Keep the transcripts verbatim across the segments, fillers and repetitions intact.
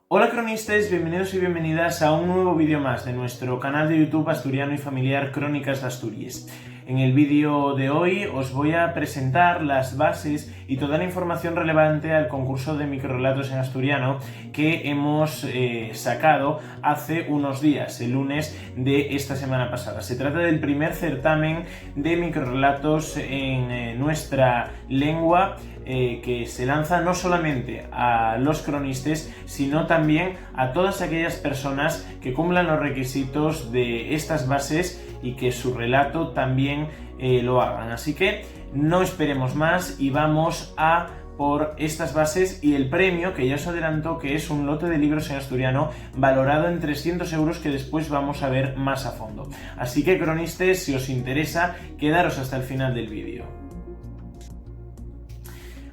Hola cronistes, bienvenidos y bienvenidas a un nuevo vídeo más de nuestro canal de YouTube asturiano y familiar Crónicas de Asturias. En el vídeo de hoy os voy a presentar las bases y toda la información relevante al concurso de microrelatos en asturiano que hemos eh, sacado hace unos días, el lunes de esta semana pasada. Se trata del primer certamen de microrelatos en eh, nuestra lengua eh, que se lanza no solamente a los cronistas, sino también a todas aquellas personas que cumplan los requisitos de estas bases y que su relato también eh, lo hagan. Así que no esperemos más y vamos a por estas bases y el premio, que ya os adelanto que es un lote de libros en asturiano valorado en trescientos euros, que después vamos a ver más a fondo. Así que, cronistes, si os interesa, quedaros hasta el final del vídeo.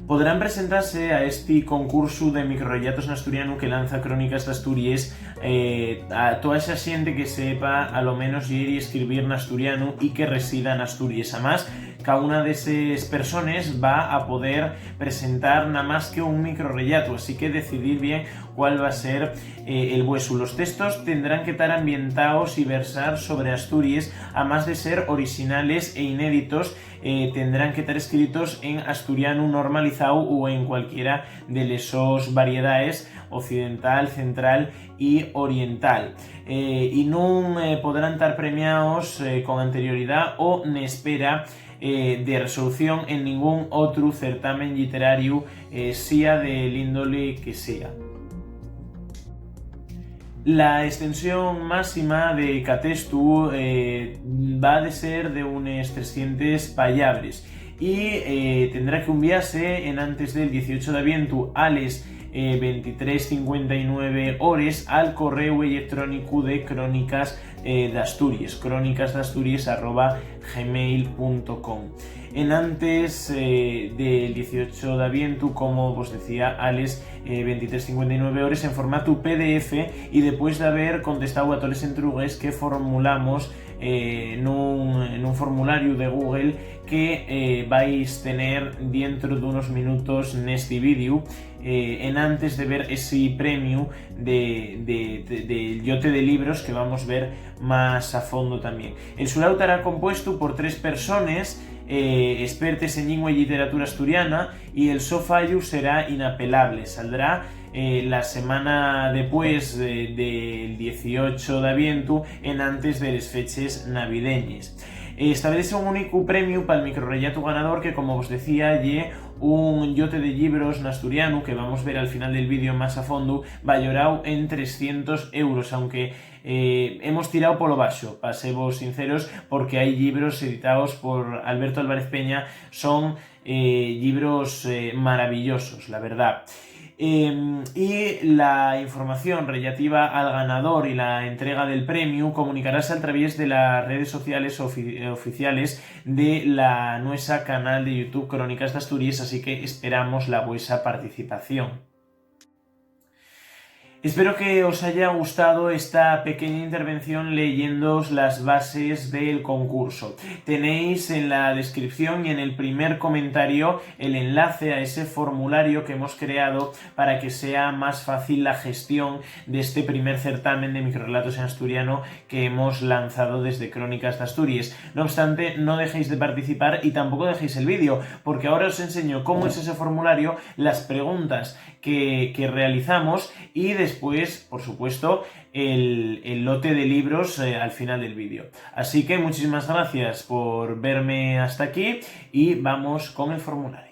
Podrán presentarse a este concurso de microrelatos en asturiano que lanza Crónicas de Asturias eh, a toda esa gente que sepa a lo menos leer y escribir en asturiano y que resida en Asturias. Además, cada una de esas personas va a poder presentar nada más que un microrelato, así que decidir bien cuál va a ser eh, el vueso. Los textos tendrán que estar ambientados y versar sobre Asturias, además de ser originales e inéditos, eh, tendrán que estar escritos en asturiano normalizado o en cualquiera de las sus variedades, occidental, central y oriental. Eh, y no eh, podrán estar premiados eh, con anterioridad o en espera eh, de resolución en ningún otro certamen literario, eh, sea del índole que sea. La extensión máxima de catestu eh, va de ser de unes trescientas pallabres y eh, tendrá que unviase en antes del dieciocho de avientu a les eh, veintitrés cincuenta y nueve horas al correu electrónico de Crónicas eh, d'Asturies, crónicasdasturies arroba gmail punto com. En antes eh, del dieciocho de avientu, como vos decía, a les eh, veintitrés cincuenta y nueve horas en formato P D F y después de haber contestado a todos los entrugues que formulamos eh, en un, en un formulario de Google que eh, vais tener dentro de unos minutos neste vídeo, eh, en antes de ver ese premio de, de, de, del llote de libros que vamos a ver más a fondo también. El xurao estará compuesto por tres personas eh, expertes en lengua y literatura asturiana y el so fallu será inapelable. Saldrá eh, la semana después eh, del dieciocho de avientu, en antes de las fechas navideñas. Eh, establece un único premio para el microrelato ganador que, como os decía, ye un llote de libros en asturiano que vamos a ver al final del vídeo más a fondo, valorado en trescientos euros, aunque eh, hemos tirado por lo bajo, para servos sinceros, porque hay libros editados por Alberto Álvarez Peña, son eh, libros eh, maravillosos, la verdad. Eh, y la información relativa al ganador y la entrega del premio comunicarás a través de las redes sociales ofi oficiales de la nuestra canal de YouTube Crónicas de Asturias, así que esperamos la vuestra participación. Espero que os haya gustado esta pequeña intervención leyéndoos las bases del concurso. Tenéis en la descripción y en el primer comentario el enlace a ese formulario que hemos creado para que sea más fácil la gestión de este primer certamen de microrelatos en asturiano que hemos lanzado desde Crónicas de Asturias. No obstante, no dejéis de participar y tampoco dejéis el vídeo, porque ahora os enseño cómo es ese formulario, las preguntas que, que realizamos y después, por supuesto, el, el lote de libros eh, al final del vídeo. Así que muchísimas gracias por verme hasta aquí y vamos con el formulario.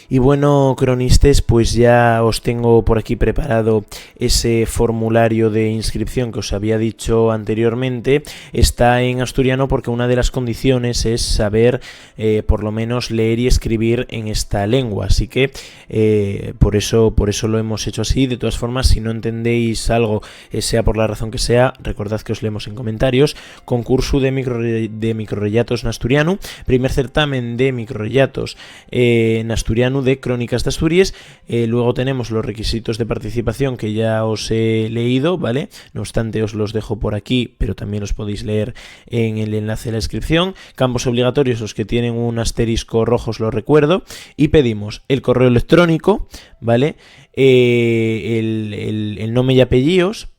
Y bueno, cronistes, pues ya os tengo por aquí preparado ese formulario de inscripción que os había dicho anteriormente. Está en asturiano porque una de las condiciones es saber eh, por lo menos leer y escribir en esta lengua. Así que eh, por eso, por eso lo hemos hecho así. De todas formas, si no entendéis algo, eh, sea por la razón que sea, recordad que os leemos en comentarios. Concurso de, micro, de microrelatos en asturiano, primer certamen de microrelatos eh, en asturiano. de Crónicas d'Asturies. Eh, luego tenemos los requisitos de participación que ya os he leído, ¿vale? No obstante, os los dejo por aquí, pero también los podéis leer en el enlace de la descripción. Campos obligatorios, los que tienen un asterisco rojo, os lo recuerdo. Y pedimos el correo electrónico, ¿vale? Eh, el, el, el nome y apellidos,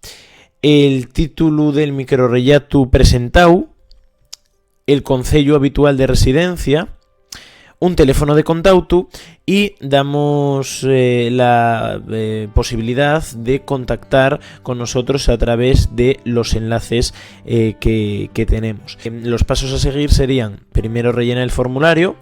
el título del microrrellatu presentado, el concello habitual de residencia, un teléfono de contautu y damos eh, la eh, posibilidad de contactar con nosotros a través de los enlaces eh, que, que tenemos. Em, los pasos a seguir serían primero rellenar el formulario,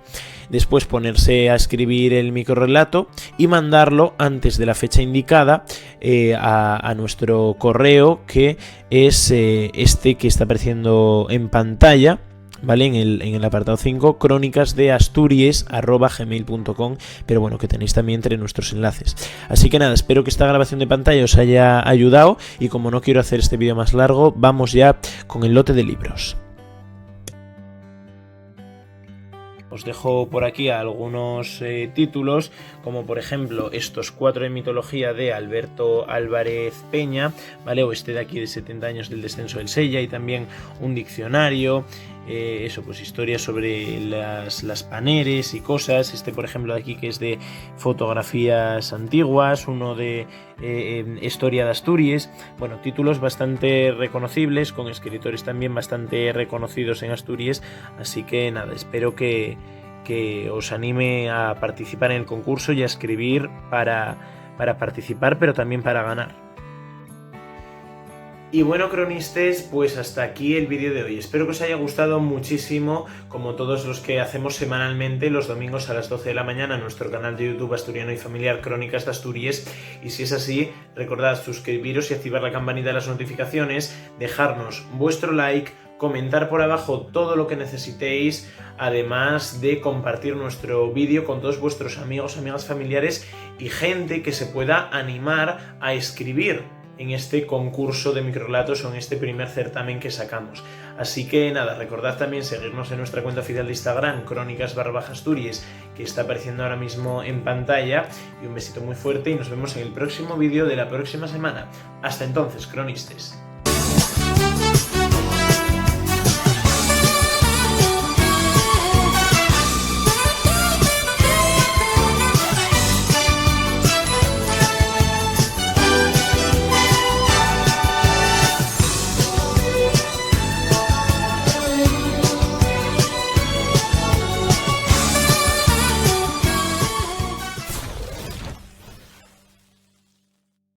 después ponerse a escribir el microrrelato y mandarlo antes de la fecha indicada eh, a, a nuestro correo, que es eh, este que está apareciendo en pantalla, ¿vale? En el, en el apartado cinco, crónicas de asturies arroba gmail punto com, pero bueno, que tenéis también entre nuestros enlaces. Así que nada, espero que esta grabación de pantalla os haya ayudado y como no quiero hacer este vídeo más largo, vamos ya con el lote de libros. Os dejo por aquí algunos eh, títulos, como por ejemplo estos cuatro de mitología de Alberto Álvarez Peña, ¿vale? O este de aquí de setenta años del descenso del Sella, y también un diccionario, eh, eso, pues historias sobre las, las paneres y cosas. Este, por ejemplo, de aquí, que es de fotografías antiguas, uno de eh, em, Historia de Asturies. Bueno, títulos bastante reconocibles, con escritores también bastante reconocidos en Asturies. Así que nada, espero que, que os anime a participar en el concurso y a escribir para, para participar, pero también para ganar. Y bueno, cronistes, pues hasta aquí el vídeo de hoy. Espero que os haya gustado muchísimo, como todos los que hacemos semanalmente los domingos a las doce de la mañana en nuestro canal de YouTube Asturiano y Familiar, Crónicas de Asturies. Y si es así, recordad suscribiros y activar la campanita de las notificaciones, dejarnos vuestro like, comentar por abajo todo lo que necesitéis, además de compartir nuestro vídeo con todos vuestros amigos, amigas, familiares y gente que se pueda animar a escribir en este concurso de microrelatos o en este primer certamen que sacamos. Así que nada, recordad también seguirnos en nuestra cuenta oficial de Instagram, crónicas barra baja Asturies, que está apareciendo ahora mismo en pantalla. Y un besito muy fuerte y nos vemos en el próximo vídeo de la próxima semana. Hasta entonces, cronistes.